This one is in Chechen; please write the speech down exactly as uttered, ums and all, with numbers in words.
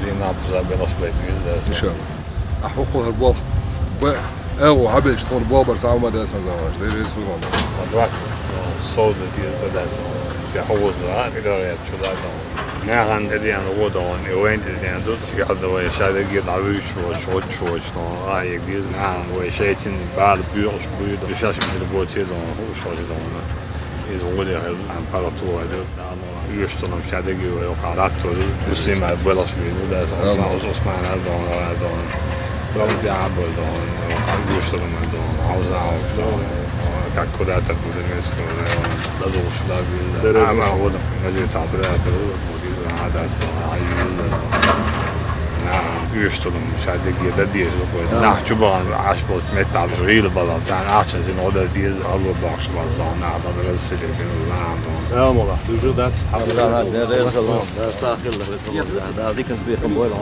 Дийнахьа, пуза белаш байтмир, да. Иншалла. Ахьо хӀара болх. Б-, э, хьабеча тхона болх бар цхьа хӀама дац хӀанз вац. Деррис хуйла. Двадцать, э, сов да деза, да, сов. Цхьа хьо вуза, тӀедогӀа чу да, да. Нагахь тӀедеана гӀо да, и вайн тӀедеана ду, цига да вай, ша деррига дӀавуьйцуш, гӀоттуш, да. А, е деза, нагахь вай шайцин бала буьйцуш буй да. Шаш митр боций да, хӀуш хӀожа да. Иза гӀо да, амма паргӀато вай да. Оьшурам ша деррига вай, вокхар латтор, Муслим а белаш бийна, да, Ӏусман, Ӏусман а догӀна, а догӀна. Равди а бо догӀна, оьшурам а догӀна, хьовза а хьовза догӀна. Как куратор ду Донецкого района. Да догӀуш да бийна. Деррис. Амма гӀо да, нажи та куратор ду, бо деза, а, да, а, ю, да. На, оьшурам ша деррига да деза, гӀо да. Нах чу бахана, Ӏаш болча меттала гӀийла балал, царна ахча зин гӀо да деза, Алло бахаш бал, да, на, да, да, сире, да, да. Рамола, уже дац. Алхьамдулиллахь, да, реза вар, да, сагӀа хила, реза вар, да, да, диканца бехк бойла.